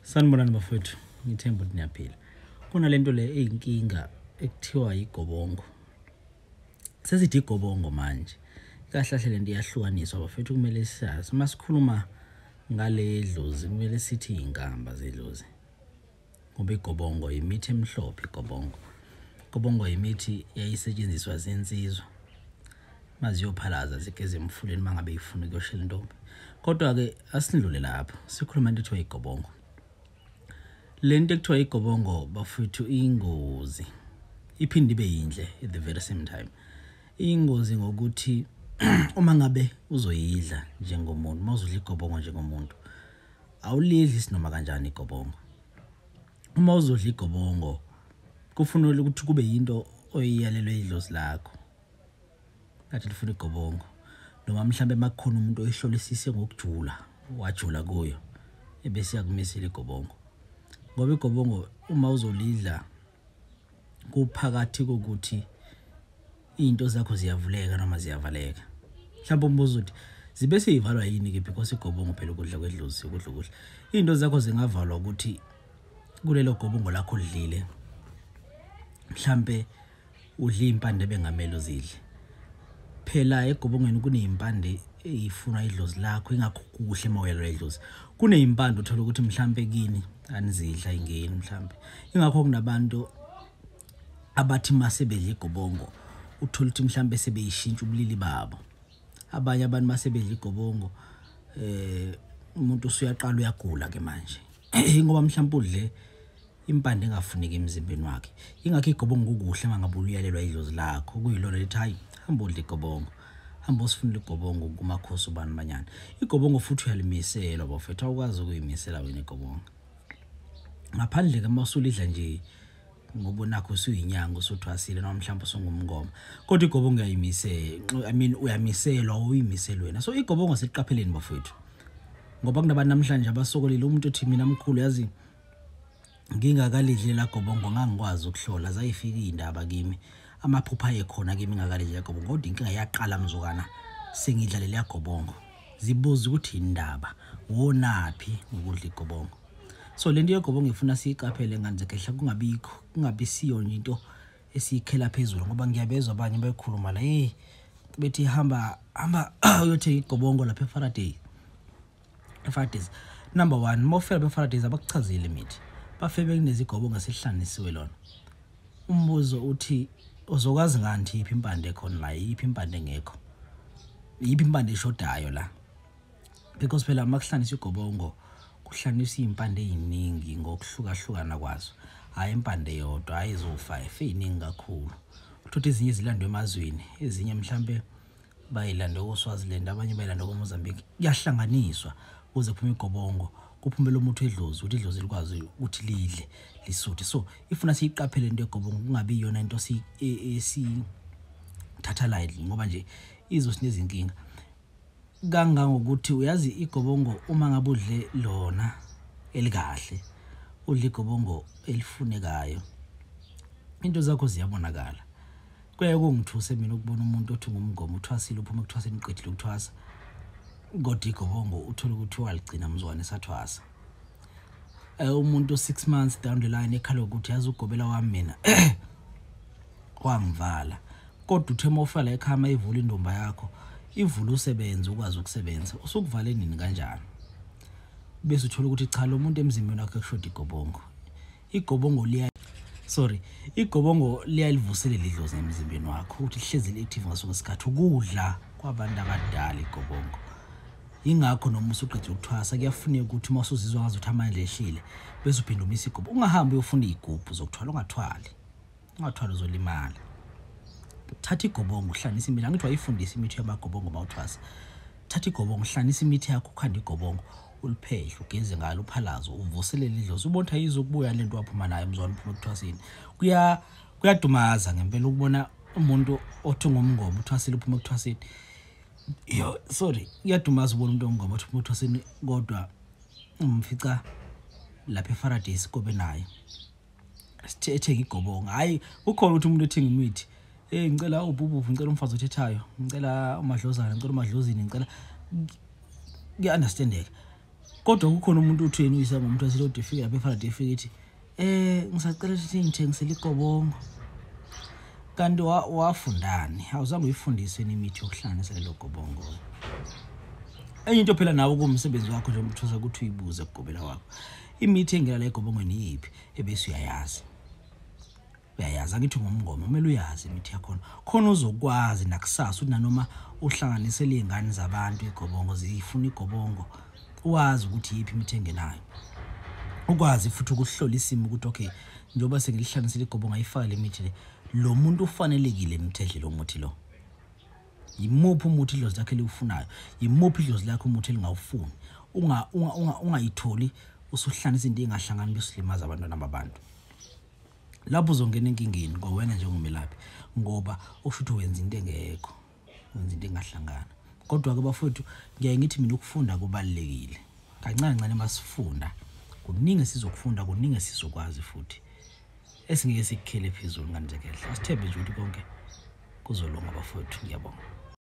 Sanibonani bafowethu, ngithemba ukuthi niyaphila. Kunalento le eyinkinga ekuthiwa igobongo. Sesithi igobongo manje. Kahle kahle lento iyahlukaniswa bafowethu, kumele siyazi. Uma sikhuluma ngale dlozi kumele sithi inkamba zedlozi. Ngoba igobongo imithi emhlophe igobongo. Igobongo imithi yayisetshenziswa zinsizwa maziyophalaza zigeze emfuleni mangabe ifuna ukuyoshela intombi. Kodwa ke asindlule lapho, sikhuluma into ethiwa igobongo. Lento ekuthiwa igobongo bafowethu ingozi, iphinde ibe yinhle at the very same time. Ingozi ngokuthi uma ngabe uzoyidla njengomuntu, uma uzodla igobongo njengomuntu, awulidli sinoma kanjani igobongo. Uma uzodla igobongo kufanele ukuthi kube yinto oyiyalelwe idlozi lakho, ngathi lifuna igobongo, noma mhlambe makukhona umuntu oyihlolisise ngokujula, wajula kuyo ebese yakumisela igobongo. Ngoba igobongo uma uzolidla kuphakathi kokuthi izinto zakho ziyavuleka noma ziyavaleka. Mhlawumbe umbuzo uthi zibe seyivalwa yini ke, because igobongo phela ukudla kwedlozi, ukudla ukudla. Izinto zakho zingavalwa ukuthi kulelo gobongo lakho odlile mhlambe udle impande bengamele uzidle. Phela egobongweni kunezimpande eyifuna idlozi lakho, ingakho kuhle mawuyalwa idlozi. Kunezimpande uthola ukuthi mhlambe kini anizidla ingeni mhlambe. Ingakho kunabantu abathi mase bedla igobongo uthola ukuthi mhlambe sebeyishintsha ubulili babo. Abanye abantu mase bedla igobongo umuntu usuyaqala uyagula ke manje ngoba mhlambe udle impande engafuneki emzimbeni wakhe. Ingakho igobongo kukuhle mangabe uluyalelwa idlozi lakho, kuyilona lithi hayi hamba udle igobongo, hamba usifunele igobongo kumakhosi ubani banyana. Igobongo futhi uyalimisela bafethu, awukwazi ukuyimisela wena igobongo ngaphandle ke mawusulidla nje ngoba nakho usuyinyanga usuthwasile noma mhlawumbe usungumngoma, kodwa igobongo uyayimisela, I mean uyamiselwa, uyimisela wena. So igobongo siqapheleni bafethu, ngoba kunabantu namhlanje abasokolile. Umuntu uthi mina mkhulu yazi ngingakalidli la gobongo ngangikwazi ukuhlola, zayifika indaba kimi, amaphupha ayekhona kimi ngakalidli la gobongo, kodwa inkinga yaqala mzukana sengidla leli gobongo. Zibuza ukuthi indaba wonaphi ngokudla igobongo. So lento yegobongo ifuna siyiqaphele ngane zekhehla, kungabikho kungabi siyo nje into esiyikhela phezulu, ngoba ngiyabezwa abanye bekhuluma la hey bethi hamba hamba uyothenga igobongo lapha eFaraday. eFaradays number 1, mawufika eFaradays abakuchazile imithi, bafebe kunezigobongo esihlanganisiwe lona. Umbuzo uthi uzokwazi ngani yiphi impande ekhona la, yiphi impande engekho, yiphi impande eshodayo la? Because phela makuhlanganiswa igobongo kuhlanganiswa impande eziningi ngokuhlukahlukana kwazo, hayi impande eyodwa, hayi zo5, eziningi kakhulu. Uthola ezinye zilandwe emazweni, ezinye mhlambe bayilande koSwaziland, abanye bayilande koMozambique. Kuyahlanganiswa kuze kuphume igobongo, kuphume lo muthi edlozi, ukuthi idlozi likwazi ukuthi lidle lisuthe. So ifuna siyiqaphele into yegobongo, kungabi iyona into esithatha lightly, ngoba nje izosinezinkinga kangangokuthi uyazi igobongo uma ngabe udle lona elikahle, udle igobongo elifunekayo, into zakho ziyabonakala. Kuyaye kungithuse mina ukubona umuntu othi ngumngoma uthwasile, uphuma ekuthwaseni uqedile ukuthwasa, kodwa igobongo uthola ukuthi waligcina mzwane esathwasa. Umuntu 6 months down the line ekhala ukuthi yazi ugobela wami mina wangivala, kodwa uthe mawufala ekhama ivula indumba yakho, ivula usebenze ukwazi ukusebenza, usukuvale nini kanjani? Bese uthola ukuthi cha lo muntu emzimbeni wakhe kushoda igobongo. Igobongo liya sorry igobongo liyalivuselela idlozi emzimbeni wakho, ukuthi lihlezi li-active ngaso ngesikhathi. Ukudla kwabantu abadala igobongo, ingakho noma usuqedile ukuthwasa kuyafuneka ukuthi uma usuzizwa ngazuthi amandla ehlile bese uphinda umisa igobongo. Ungahambi uyofuna iy'gubhu zokuthwala, ungathwali, ungathwali uzolimala. Thatha igobongo uhlanganise imithi, angithi wayifundisa imithi yamagobongo mawuthwasa. Thatha igobongo uhlanganise imithi yakho, ukhande igobongo uliphehle, ugeze ngalo, uphalaze, uvuselele idlozi, ubone ukuthi ayizukubuya lento waphuma nayo mzwana uphuma ekuthwaseni. Kuyadumaza ngempela ukubona umuntu othi ngumngoma uthwasile uphuma ekuthwaseni. Yo sorry, kuyadumaza ukubona umuntu ongoma othi uphuma ekuthwaseni, kodwa umfica lapha eFaradays kobe naye ethenga igobongo. Hayi ukhona ukuthi umuntu ethenga imithi, hey ngicela ubhubhu, ngicela umfazi othethayo, ngicela umadlozana, ngicela umadlozini, ngicela, kuya-understandeka. Kodwa kukhona umuntu uthi yena uyisa ngomuntu waselodi efika lapha eFaraday efika ethi ngisacela ukuthi ngithengisele igobongo. Kanti wafundani? Awuzange uyifundiswe imithi yokuhlanganisa lelo gobongo. Enye into phela nawe kuwumsebenzi wakho nje umthusa ukuthi uyibuze kugobela wakho. Imithi engena la egobongweni yiphi ebese uyayazi. Uyayazi angithi ngomngoma kumele uyazi imithi yakhona. Khona uzokwazi nakusasa ukuthi nanoma uhlanganisele izingane zabantu igobongo zifuna igobongo wazi ukuthi yiphi imithi engenayo. Ukwazi futhi ukuhlola isimo ukuthi okay njengoba sengilihlanganisile igobongo ayifaka le mithi le, lo muntu ufanelekile imithi edle lo muthi lo. Yimuphi umuthi idlozi lakhe eliwufunayo? Yimuphi idlozi lakhe umuthi elingawufuni? Ungayitholi usuhlanganisa into engahlangani bese ulimaza abantwana babantu. Lapho uzongena enkingeni ngowena njengomelaphi ngoba usho ukuthi wenza into engekho, wenza into engahlangana. Kodwa ke bafowethu ngiyaye ngithi mina ukufunda kubalulekile. Kancane kancane masifunda kuningi sizokufunda, kuningi sizokwazi futhi esingeke sikukhele phezulu ngane zekehla. Asithembe nje ukuthi konke kuzolunga bafowethu. Ngiyabonga.